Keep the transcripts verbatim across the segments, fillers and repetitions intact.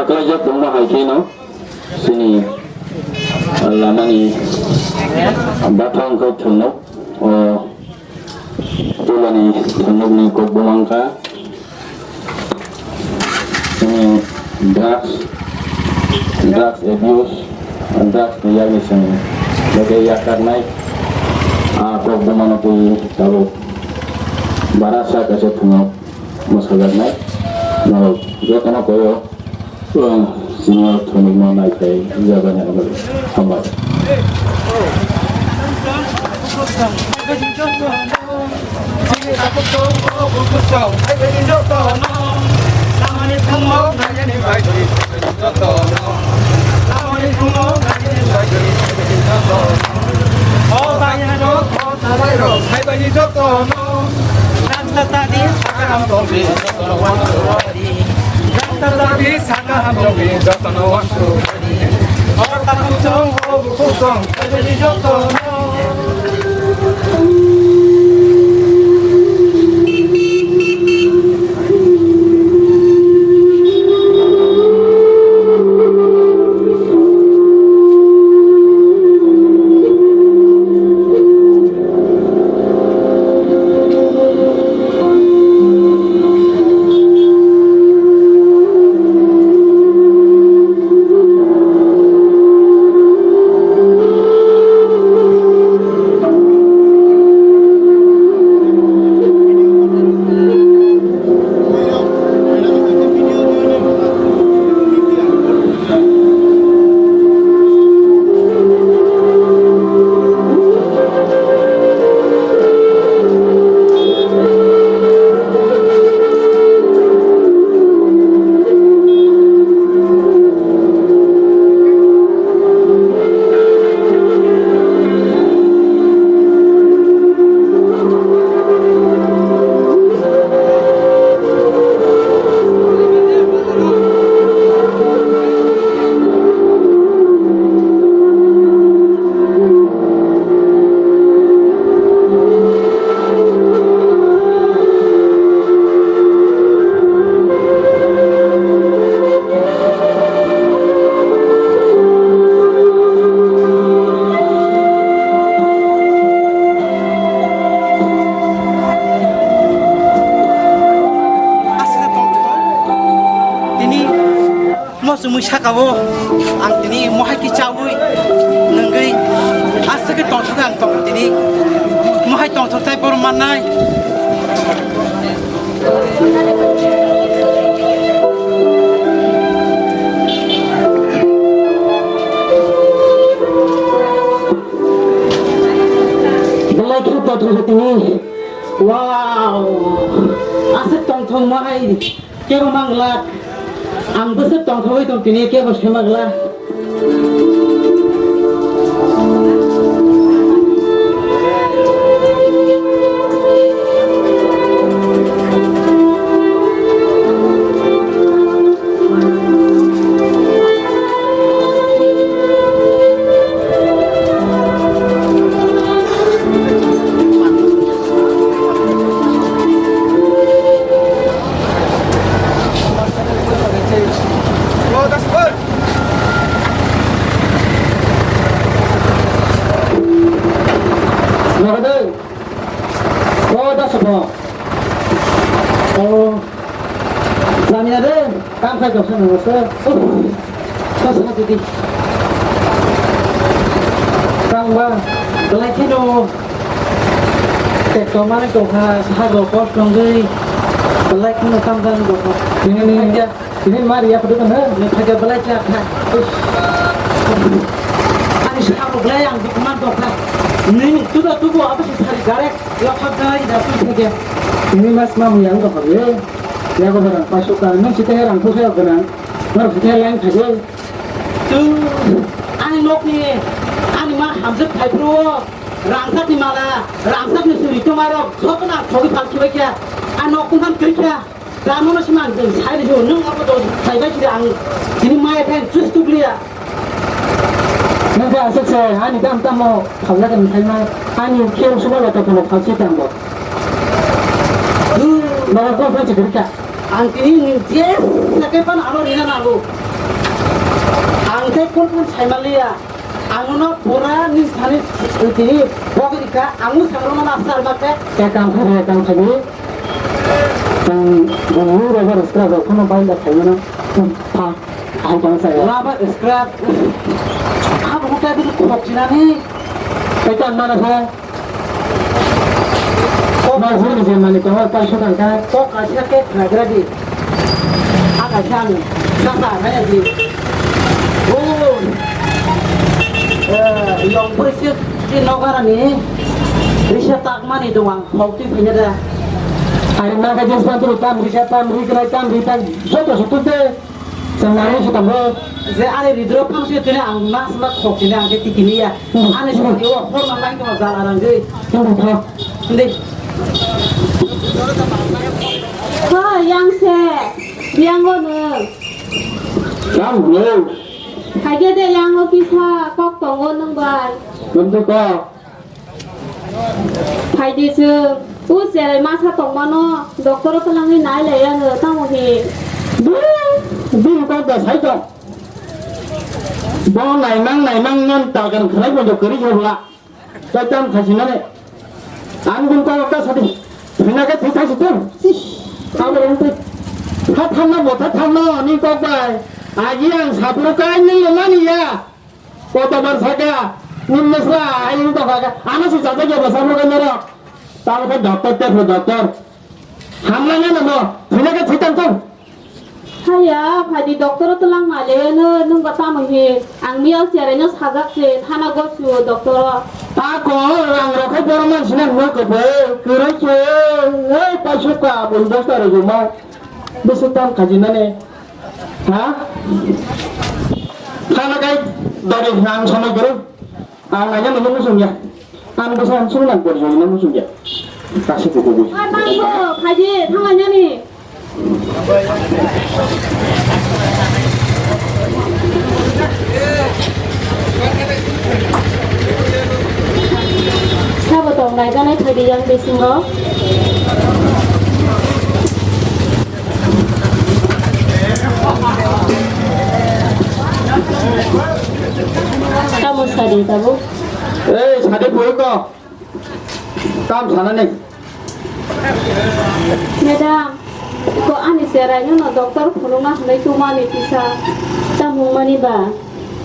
Kwlaijak tongma hai kheno chini lamani bathang khe thwngnok, o tulani thwngnokni kok bumang kha. Chini drugs, drugs abuse, drugs ni yagni chwng bokhe yakarnai, a kok bumano twi tabuk barasa kaisa thwngnok mwsajaknai. Norok jotono koyo. Senior thwngnokno naikhai jabani hambai. Rasta tadi saka hamtong bi jotono wansuk rodi. Rasta tadi saka hamtong bi jotono wansuk rodi. Hor takhuk chong, hor bukhuk chong, khaibani jotono. Aswk tongthok. Tini mo chumui saka o ang tini mohai khe chaui nungui aswk khe tongthok ang tong tini mohai tongthok tai borok mannai. Belai khe tongthok tini. Wow! Aswk tongthok mohai. Kebo manglak, ang bwswk tongthogwi tong tini, kebo saimaglak. Nagadai. O, da sobo. O, jamia de, kam khai doksa nang se. Uf, sa sa didi. Tang ba, belai kheno. Tek to mane tongkha, sa ro kos nongwi. Belai kheno tam jani dokha. Ini, ini. Tini mari ya photo kan, ha? Ni khaja belai cha kha. Ani sabo belai ang dukman dokha. Ni tuda tubu apa sih sari garek, ya khaja ida tu khaja. Ini mas mamu yang dokha ye. Ya ko barang pasukan, nang sita herang ko saya benang. Nang sita lain khaja. Tu, ani nokni, ani ma hamjak phai pro. Rangsak ni mala, rangsak ni suri tumarok, joto na thogi phalki bai kya. Ani nok kuntan kri kya. Tamo no siman ding, sai di nung abo do, sai bai kiri ang, sini maya khen, chus tu liya. Nang khe aswk se, ani dam tamo phalna khe nang khaima, ani khe suba lata kono phalsi tang bo. Hmm. Baba ko phalsi kiri kha. Ang tini nung je sake pan aro rina nango. Kun kun saimaliya. Ang no pura ni sani tini bogri ka, ang no sangrong na sar ma ke. Ka kam kha, ka kam kha ni. Tang, tang, ni rubber scrap rok phano bai la khaimano. Pha, ai tang sa ya. Rubber scrap. Abo ta bil khok jinani. Ka kam mana kha. Kok ma hwn je mani tongo, paisa tangka. Kok kaisa khe khnagra di. A kaisa ang sasa nai di. O, eh, yong pui sik di nogarani risa takmani dong ang, hok twi phina da. Ari ma ka jes pantru tam risa tam ri krai tam ri tam joto sutute. Chwng nangwi se tongo. Je ani ridro phang se tini ang mas ma khok tini ang khe tikini ya. Hmm. Ani se tini o phor ma lai tongma jala rang gwi. Hmm, tho. Hindi. Ho, yang se. Yang o no. Yang no. Hai khe de yang o kisa kok tongo nwng bai. Nwng to kok. Phaidi chwng, o cherai masa tongmano, doctor o twlangwi nai lai ano, tamo khe. Bini kok da sai tong. Bo naimang naimang ngan tagan khlai bo kwrwi khe bla. Tei tam khasi nani. Ang bini kok da sadi. Thina khe thwi thasi tong. Abo rong twi. Tha thamna bo tha thamna ni kok bai. Agi ang sapro kai ni mani ya. Kotobar saka, nimnesla, ayung to saka, ano si chacha kya basa mo kanya ro. Tamo khe doctor te phro doctor. Hamla na mo, thina khe thitan tong. Haya, phaidi doctor to lang male no, nung ba tamo he, ang miyal chere no sajak se, thana go su doctor. Ta ko, ang ro khe boro man sina no ko be, kuro se, ei, pa suka, bun doctor ro ma. Bisu tam khajinane. Ha? Thana kai dori ang somai guru. Ang nanya nanya muchung ya. Ang bisa ang sung nang por joi na muchung ya. Kasi kuku kuku. Oi, bangbo, phaidi, thanglainani. Sabo tong nai ganai phaidi yang bisingo. Tamo sadi tabuk. Ei, sadi bui ko. Tam sana ni. Madam, ko ani cherai no doctor phunukna hinwi tumani kisa. Tam mani ba.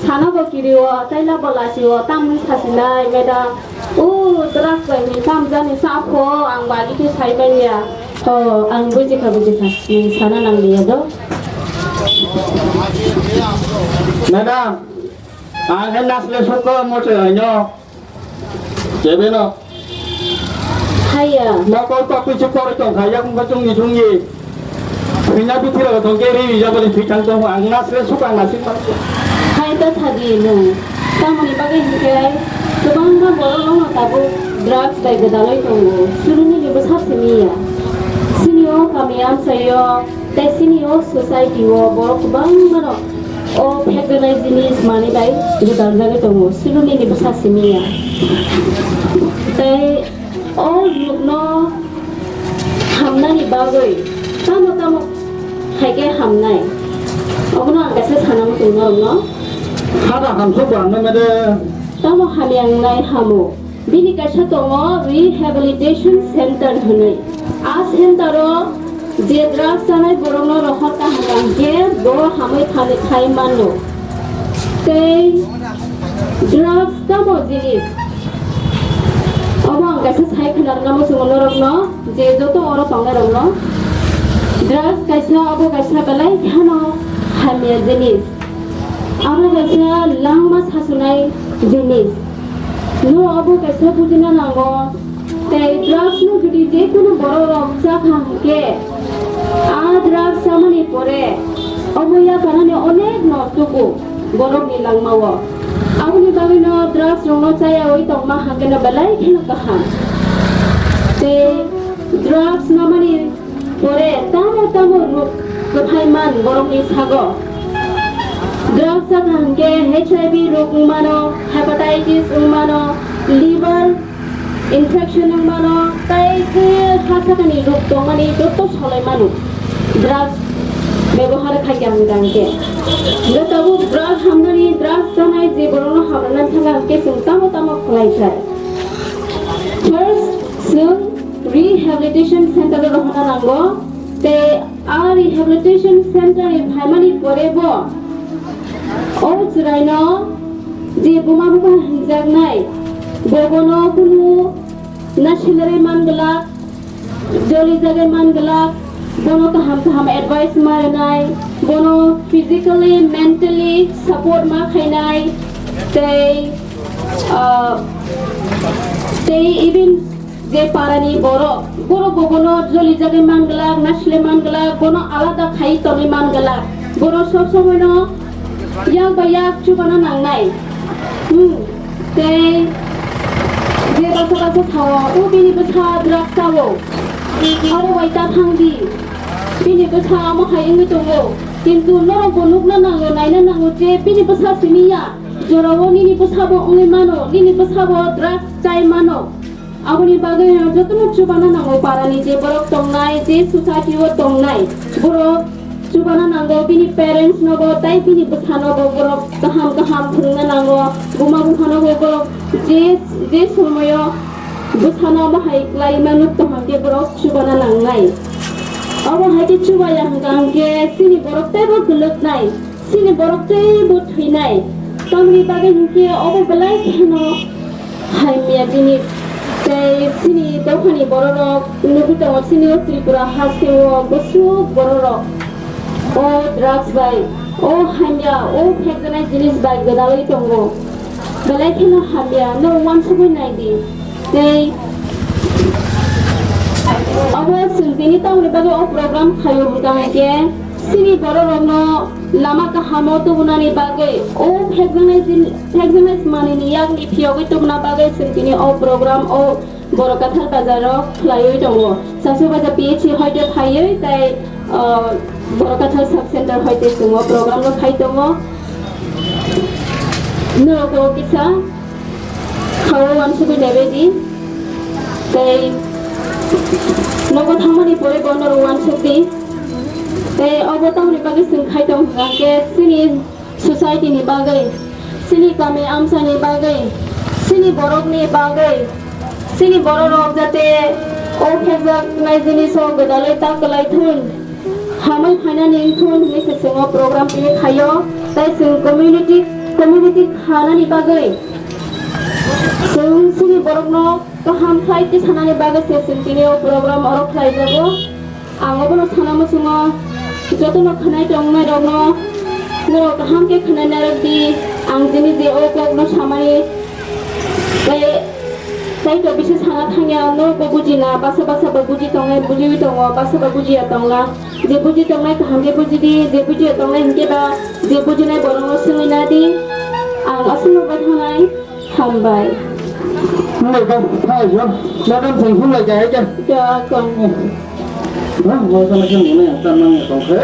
Sana bo kiri o, taila bo lasi o, tam mui khasi nai, madam. O, drugs bai ni tam jani sa pho, ang bagi khe sai manya. O, ang bujikha, bujikha. Ni sana nang liya do. Madam, ang khe nasle sukho mo se aino. Kebeno. Haya. Mokol tokwi se koroi tongkha, yakung khe chungni chungni. Thwina bithira tongkhe ri rijabani thwi thang tongo, ang nasle sukha nasik ma. Hai ta thadi nwng. Tamoni bagwi hinkhe kwbangma borok rokno tabuk drugs bai gwdalwi tongo. Chwrwngni ni bwsa simi ya. Chini o kami amchaio tei chini o society o borok kwbangma rok o phekjaknai jinis manwi bai gwdaljagwi tongo, chwrwngni ni bwsa simi ya. Tei o lukno hamnani bagwi tamo tamo khaikhe hamnai. Obono ang kaisa sana muchung norokno. Hada hamsok bo hamnai mede. Tamo hamya wngnai hamo. Bini kaisa tongo rehabilitation center hwnwi. A center o je drugs chanai borokno rohor kaham kaham khe bo hamwi thani khai mano. Tei drugs tamo jinis? Omo ang kaisa sai khna rwna muchungo norokno, je joto oro tongnai rokno. Drugs kaisa, obo kaisa belai kheno hamya jinis. Abo kaisa langma sasunai jinis. No abo kaisa bujina nango. Tei drugs no jodi je kunu borok rok chakha hwnkhe, a drugs chamani pore omo yakarani onek no tubu borok ni langma o. Aboni bagwi no drugs rok no chayawi tongma hwnkhe no belai kheno kaham. Tei drugs namani pore tamo tamo rok kwthai man borokni sago. Drugs chakha hwnkhe H I V rok wngmano, hepatitis wngmano, liver infection wngmano, tei khe ha sakani rok tongmani joto solai mano. Drugs bebohar khaikha hwnkha hwnkhe. Hwnkhe tabuk drugs hamnani, drugs Hwnka hwnkhe chwng tamo tamo khlai kha. First, chwng rehabilitation center o rohorna nango, tei a rehabilitation center ni phaimani pore bo o chwraino je buma buma hinjaknai, bo bono kunu na salary man glak, joli jagwi man glak, bono kaham kaham advice ma rwnai, bono physically, mentally support ma khainai, tei, ah, tei even je parani borok, borok bo bono joli jagwi man glak, na sle man glak, bono alada khai tonwi man glak, bono sob somoino yak bai yak chubana nangnai. Hmm. Tei je basa basa sao, o bini bwsa drugs sao, abo bai ta thang di. Bini bwsa amo hai wngwi tongo. Kintu norok bo nukna nango, naina nango je bini bwsa simi ya. Jorao nini bwsa bo wngwi mano, nini bwsa bo drugs chai mano. Aboni bagwi jotono chubana nango, parani je borok tongnai, je society o tongnai borok chubana nango, bini parents nobo tei bini bwsanobo borok kaham kaham phwrwngna nango, buma buphanobo borok je, je somoyo bwsano bahai klaima nuk tongkha khe borok chubana nangnai. Obo hai khe chubaya hwnkha hwnkhe chini borok teibo kwlwknai, chini borok teibo thwinai. Tamni bagwi hwnkhe obo belai kheno hamya jinis. Tei chini dophani bororok nugwi tongo, chini o Tripura hasteo bwswk bororok o drugs bai, o hamya, o phekjaknai jinis bai gwdalwi tongo. Belai kheno hamya, no uansugwi nai di. Tei obo chwng tini tamoni bagwi o program khaio hwnkha hwnkhe, chini bororokno lama kahamo tubunani bagwi, o phekjaknai jin-, phekjaknai manwini yakni phiyogwi tubuna bagwi chwng tini o program o Borok Kathar bazaro khlaiwi tongo. Sasubasa P H C hoite phaiwi tei, ah, Borok Kathar sub center hoite chwng o program no khai tongo. Norok o kisa khao uansugwi nai bai di. Tei nogo thangmani pore bo norok uansuk di. Tei obo tamoni bagwi chwng khai tong hwnkha hwnkhe chini society ni bagwi, chini kami amchai ni bagwi, chini borok ni bagwi, chini borok rok jate o phekjaknai jinis o gwdalwi ta kwlai thun, hamwi phainani wng thun hinwi se chwng o program tini khaio. Tei chwng community, community khanani bagwi chwng chini borok no kaham khlai tisanani bagwi se chwng tini o program oro khlaijago. Ang obono sana muchungo, jotono khwnai tongnai rokno norok kaham khe khwnai narwk di. Ang tini je o kok no samani tei, tei to bisi sana thangya, norok bo buji na, basa basa bo buji tongnai, bujiwi tongo, basa bo bujiya tongna. Je buji tongnai kaham khe buji di, je bujiya tongnai hinkhe ba je bujinai borok no swngwi na di. Ang aswk no bai thangnai. Hambai. Hambai kha, thanglai kha. Madam thang hambai kha, hai khe. Kya kon? Ha, mo sana khe mone, ta nang tong khe.